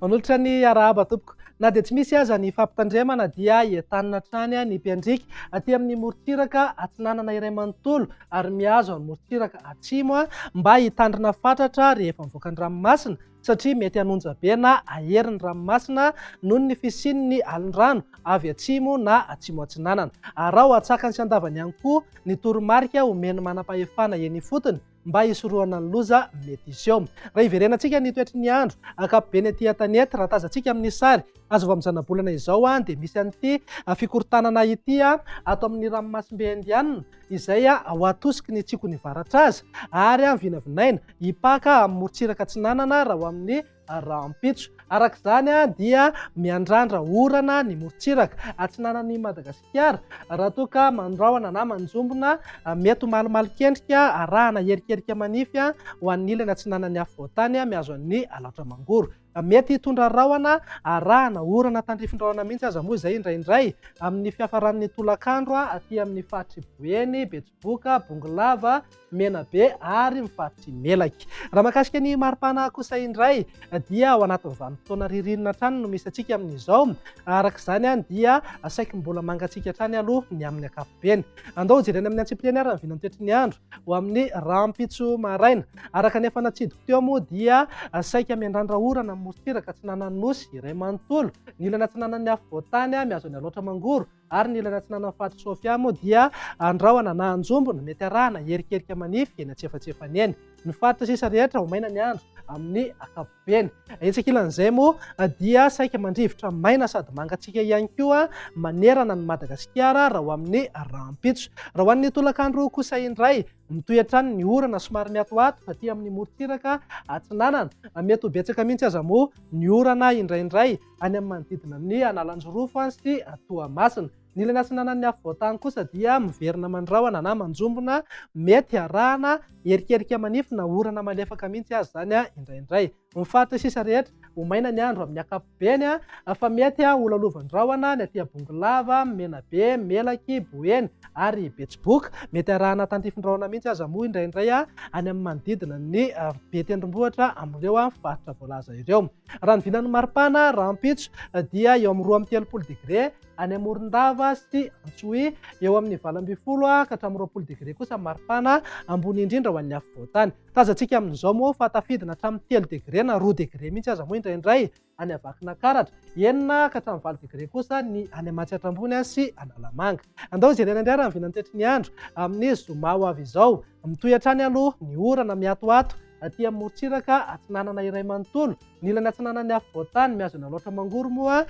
Manolotra ny arahaba tompoko. Na dia tsy misy aza ny fampitandremana dia entanina hatrany ny mpiandriaka aty amin'ny morontsiraka atsinanana iray manontolo ary mihazo ny morontsiraka atsimo mba hitandrina fatratra rehefa mivoaka ny ranomasina satria mety hanonja be na hahery ny ranomasina noho ny fisian'ny alon-drano avy atsimo na atsimo atsinanana. Araho antsakany sy andavany ihany koa ny toromarika omen'ny manam-pahefana eny ifotony mba hisorohana ny loza mety hiseho. Raha hiverenantsika ny toetry ny andro ankapobeny aty an-tanety, raha tazantsika amin'ny sary azo avy amin'ny zanabolana izao dia misy an'ity fikorontanana ity ato amin'ny ranomasimbe Indianina izay ho atosiky ny tsikon'ny varatraza ary vinavinaina hipaka amin'ny morontsiraka atsinanana raha ho amin'ny rahampitso. Araka izany dia miandrandra orana ny morontsiraka atsinanan'i Madagasikara raha toa ka mandrahona na manjombona, mety ho malomalokendrika arahana erikerika manify ho an'ny ilany atsinanan'ny afovoantany mihazo an'i Alaotra Mangoro. Mety hitondra rahona arahana orana tandrifin-drahona mihitsy aza moa izay indraindray amin'ny fiafaran'ny tolakandro aty amin'ny faritr'i Boeny, Betsiboka, Bongolava, Menabe ary ny faritr'i Melaky. Raha mahakasika ny maripana kosa indray dia ao anatin'ny vanim-potoana ririnina hatrany no misy antsika amin'izao. Araka izany dia saiky mbola mangatsiaka hatrany aloha ny amin'ny ankapobeny. Andao hojerena amin'ny antsipiriany ary ny vinantoetry ny andro ho amin'ny rahampitso maraina. Araka ny efa natsidiko teo moa dia saika miandrandra orana ny morontsiraka atsinanan'ny Nosy iray manontolo, ny ilany atsinanan'ny afovoantany mihazo an'i Alaotra Mangoro, ary ny ilany atsinanan'ny faritr'i Sofia moa dia andrahona na anjombona, mety arahana erikerika manify eny antsefatsefany eny. Ny faritra sisa rehetra ho maina ny andro amin'ny ankapobeny. Etsy ankilan'izay moa dia saika mandrivotra maina sady mangatsiaka ihany koa manerana an'i Madagasikara raha ho amin'ny rahampitso. Raha ho an'ny tolakandro kosa indray, mitohy hatrany ny orana somary miatoato aty amin'ny morontsiraka atsinanana. Mety ho betsaka mihitsy aza moa ny orana indraindray any amin'ny manodidina ny Analanjirofo sy Toamasina. Ny ilany atsinanan'ny afovoantany kosa dia miverina mandrahona na manjombona, mety arahana erikerika manify na orana malefaka mihitsy aza izany indraindray. Ny faritra sisa rehetra, ho maina ny andro amin'ny ankapobeny fa mety ho lalovan'ny rahona ny aty Bongolava, Menabe, Melaky, Boeny ary Betsiboka. Mety arahana tandrifin-drahona mihitsy aza moa indraindray any amin'ny manodidina ny be tendrombohitra amin'ireo faritra voalaza ireo. Raha ny vinan'ny maripana rahampitso dia eo amin'ny 32 degre any Morondava sy Antsohihy, eo amin'ny 18 ka hatramin'ny 20 degre kosa ny maripana ambony indrindra ho an'ny afovoantany. Tazantsika amin'izao moa fa tafidina hatramin'ny 3 degre na 2 degre mihitsy aza moa indraindray any Vakinankaratra, 6 ka hatramin'ny 8 degre kosa ny any Matsiatra Ambony sy Analamanga. Andao jerena indray raha ny vinan'ny toetry ny andro amin'ny zoma ho avy izao. Mitohy hatrany aloha ny orana miatoato aty amin'ny morontsiraka atsinanana iray manontolo. Ny ilany atsinanan'ny afovoantany mihazo an'i Alaotra Mangoro moa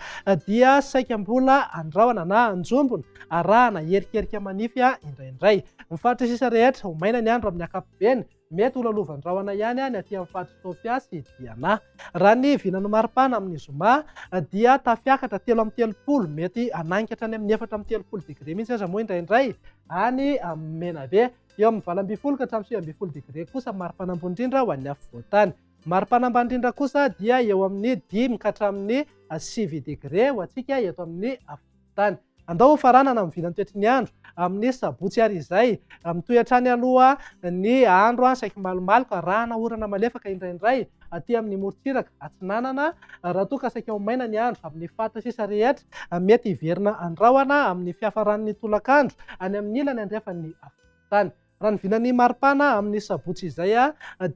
dia saika mbola andrahona na anjombona arahana erikerika manify indraindray. Ny faritra sisa rehetra ho maina ny andro amin'ny ankapobeny. Mety ho lalovan-drahona ihany ny aty amin'ny faritr'i Sofia sy Diana. Raha ny vinan'ny maripana amin'ny zoma dia tafiakatra 33, mety hanainga hatrany amin'ny 34 degre mihitsy aza moa indraindray any Menabe. Eo amin'ny 18 ka hatramin'ny 19 degre kosa ny maripana ambony indrindra ho an'ny afovoantany. Maripana ambany indrindra kosa dia eo amin'ny 5 ka hatramin'ny 9 degre ho antsika eto amin'ny afovoantany. Andao hofaranana amin'ny vinantoetry ny andro amin'ny sabotsy ary izay. Mitohy hatrany aloha ny andro saiky malomaloka arahana orana malefaka indraindray aty amin'ny morontsiraka atsinanana raha toa ka saika ho maina ny andro amin'ny faritra sisa rehetra. Mety hiverina andrahona amin'ny fiafaran'ny tolakandro any amin'ny ilany andrefan'ny afovoantany. Raha ny vinan'ny maripana amin'ny sabotsy izay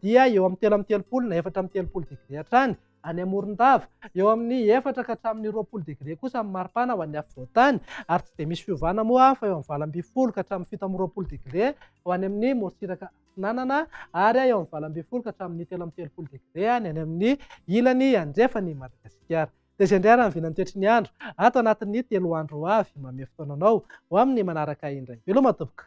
dia eo amin'ny 33 na 34 degre hatrany any Morondava. Eo amin'ny 4 ka hatramin'ny 20 degre kosa ny maripana ho an'ny afovoantany ary tsy dia misy fiovana moa fa eo amin'ny 18 ka hatramin'ny 27 degre ho any amin'ny morontsiraka atsinanana ary eo amin'ny 18 ka hatramin'ny 33 degre ny any amin'ny ilany andrefan'i Madagasikara. Dia izay indray ary ny vinantoetry ny andro ato anatin'ny 3 andro ho avy. Manome fotoana anao ho amin'ny manaraka indray. Veloma tompoko.